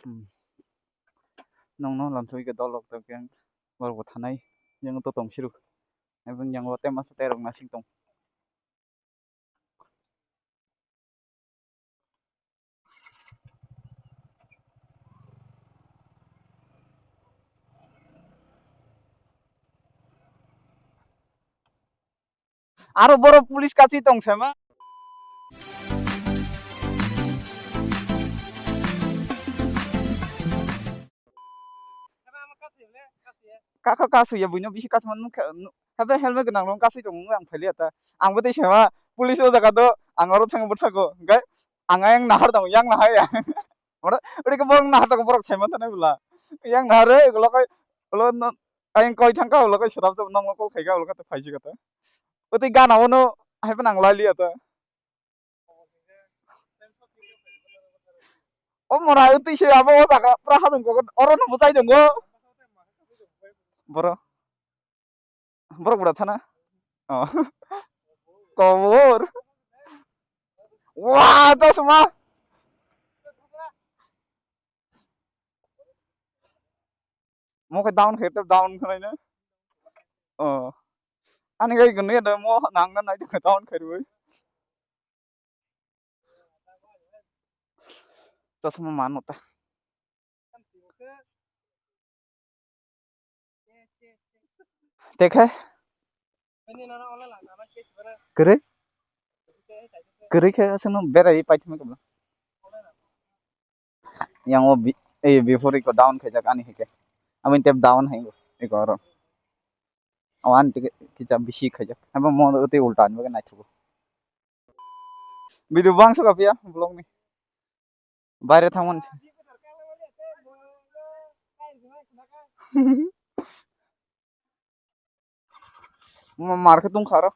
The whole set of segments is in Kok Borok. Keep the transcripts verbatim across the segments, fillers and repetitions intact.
Hmm. Nongno lamsoi khe dolok tongkhe borok bo thanai, yang to tong siruk. Aboni yang o tema sa terok nasing tong. Aro borok police kachi tong sema. Kakha kasui ya buino bisi kasman nukha, nu-, habo helmet gwnang rok kasui tongo ang phailiya ta. Ang bo tei sema police o jaga do ang oro thang bwthago hwnkhe ang ayang nahar tongo yang nahar ya. Oro ori khe borok nahar tongo borok saiman thani bwla. Yang nahar e ulo kai ulo no ayang koi thangkha ulo kai srap srap nokno call khaikha ulo kata phaisi kata. Oti gana ono hai phano ang lailiya ta. O mora twi se abo o jaga pura hadung kok oro no bwchai tongo. Boro. Borok bwra thana. Oh. Kobor. Wa, chosma. Mo khe down khe, down khe na. Oh. Ani gai gwnwi da mo nang na nai down khe rwi. Chosma mano ta. Tekhe. Kwrwi? Kwrwi khe aswkno berai paithakma kwbla. Yang o bi-, eh, before iko down khaijak ani hai khe. Aboni tep down hai iko oro. O ani tike kisa bisi khaijak. Abo mo tei ulta ani bagwi naithogo. Video bangso ka phiya vlog ni. Baire thangmani. Ma-, mar khe tongkha aro.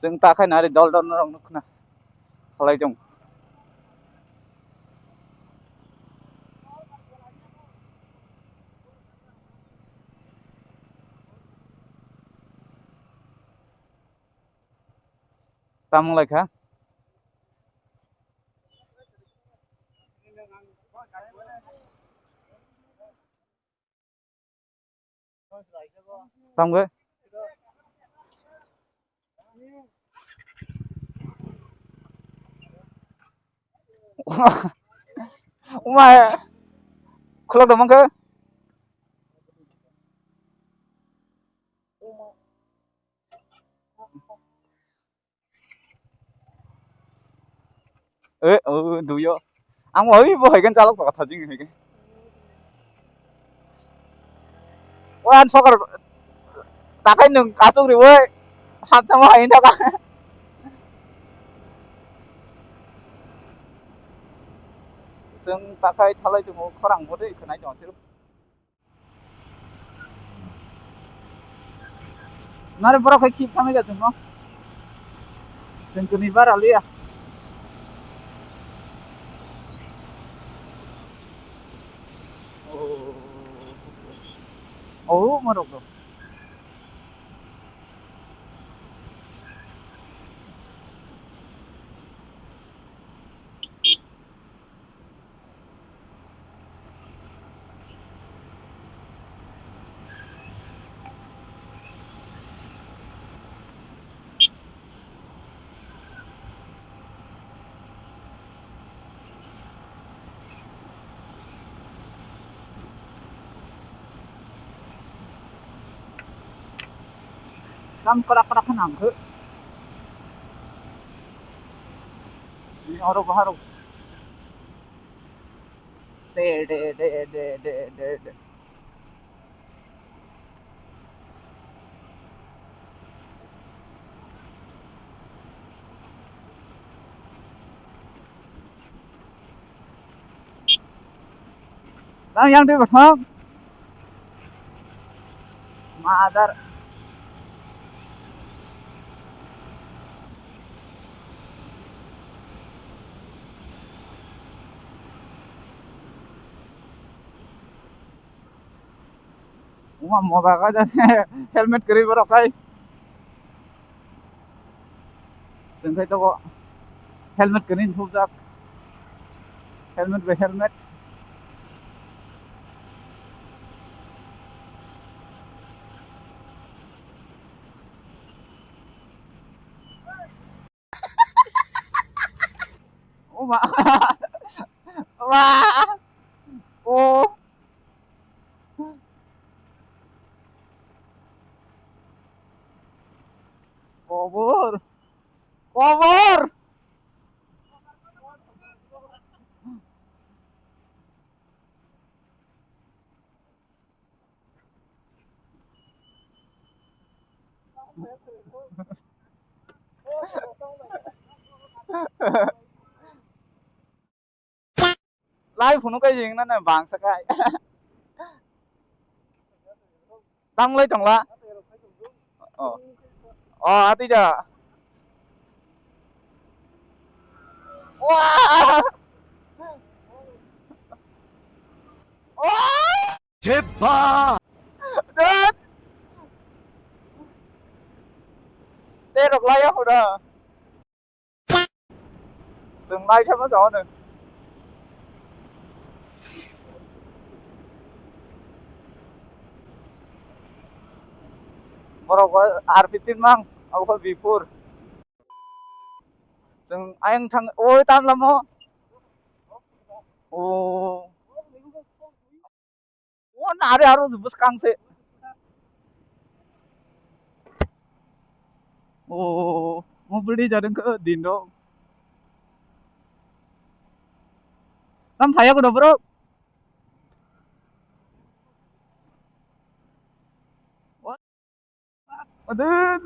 Chwng ta khai nari dol dol norok nukna khalai tong. Tamo lai kha. Tamo khe. Umai. Khulok dong khe. Eh, oh, duyo. Ang oi bo haigen chalok to kotha jing haigen. Wan sokar takai nung kasuk ri woi. Hap sama hain thaka. Chwng takai thalai tongo khorang bo de khnai tongo. Nare borok hai khip thangwi da chwngno. Chwng kwnwi bara liya. Oh, morok do. Tam krak krak khe nang khe. Ni oro bahar. De, de, de. Nang yang twi bathang. Mother. Uma moda ka jani helmet kwrwi borok kai. Chwng khai tongo helmet kwrwi thupjak, helmet bai helmet. O ma. O ma. O. Kobor. Kobor. Lai phunu kai jing na na bang sa kai. Tang lai tong la. Oh. Oh, ati ja. Wah. Wah. Jebba. Dad. Te rok lai ya hura. Chwng lai khe ma jao nw. Borok bo R fifteen mang, abo khe B four. Chwng ayang thang, oi, tam lamo. O. O, nari aro bwskang se. O, mo bwrwi jadong khe din rok. Tam phaiya kono borok. Adun.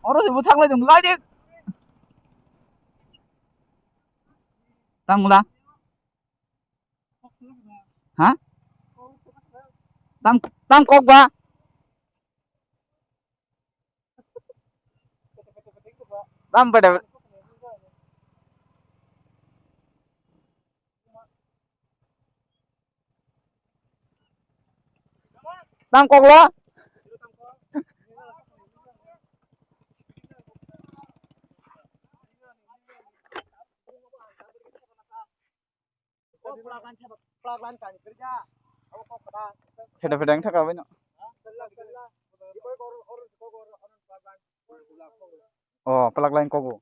Oro se bwthak lai dong lai de. Tang mula. Ha? Tam, tam kok ba. Tam pada. Tam kok lo. Pheta pheta wngkha kabaino. O, plak line kogo.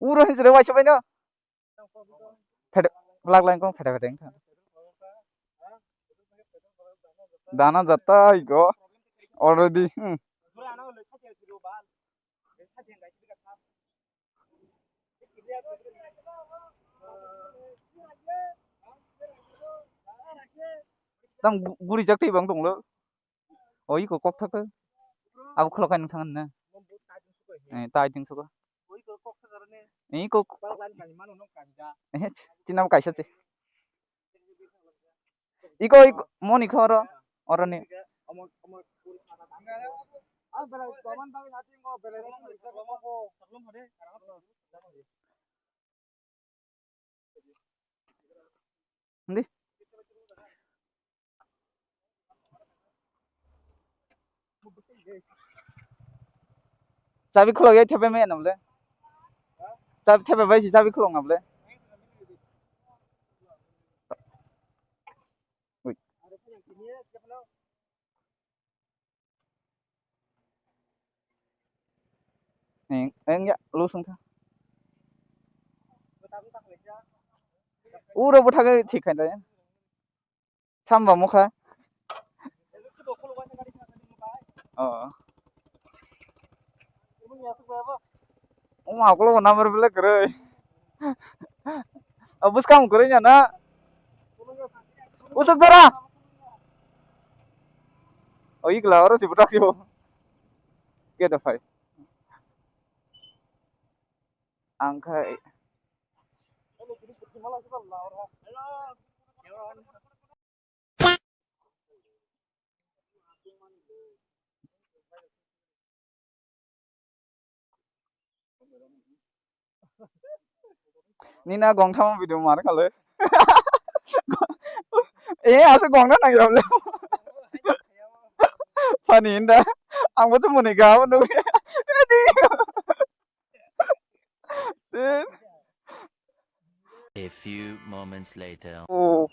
Uro hinjre waisa baino. Phede, plak line kong phede phede wngkha. Dana jatai go already. Hmm. Tam gu-, guri jak tei bang tonglo. O iko kok thak. Abo khulok kai nang thang na. Eh, tai ting suka. Eh, iko. Eh, chinam kaisa te. Iko, iko, moni kho oro, oro ni. Hindi. Chabi khulok ya, thepe me namle. Chabi thepe bai si chabi khulok namle. Ui. Eng, eng ya, lu sung kha. Uro bwthagwi thik khainai. Samba mokha. Oh. Uma, ukulok number belai kwrwi. Abo bwskang kwrwi ya na? Usuk jora. Oh, ikla oro si bwtak yo. Ke da phai. Ang khai. Nina gongthamo video mar khale. Eh, asa gongna nang yable. Funny inda. Ang bo to muni ga bo nugwi. A few moments later. Oh.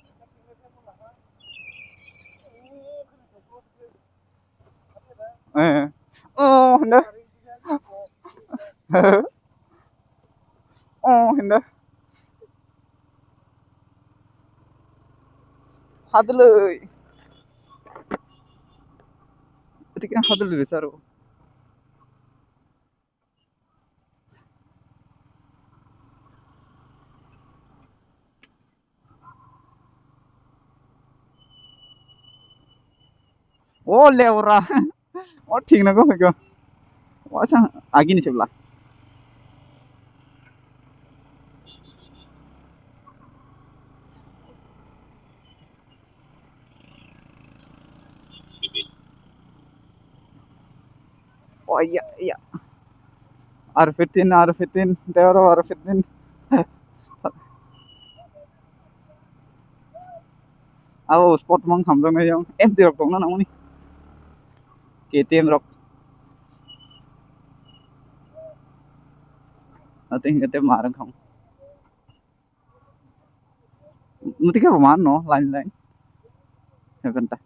Eh. Oh, no. Oh, hindi. Hadley. Pati kan hadley saro. O leura. O thik na go go. O sang agini chibla. Oh iya, iya. R fifteen, R fifteen, Deoro R fifteen. Abo sport mang hamjaknai yang. M T rok tongna nangmani. K T M rok. Nothing K T M marang kham. Muti khe bo man no line line. Heaven ta.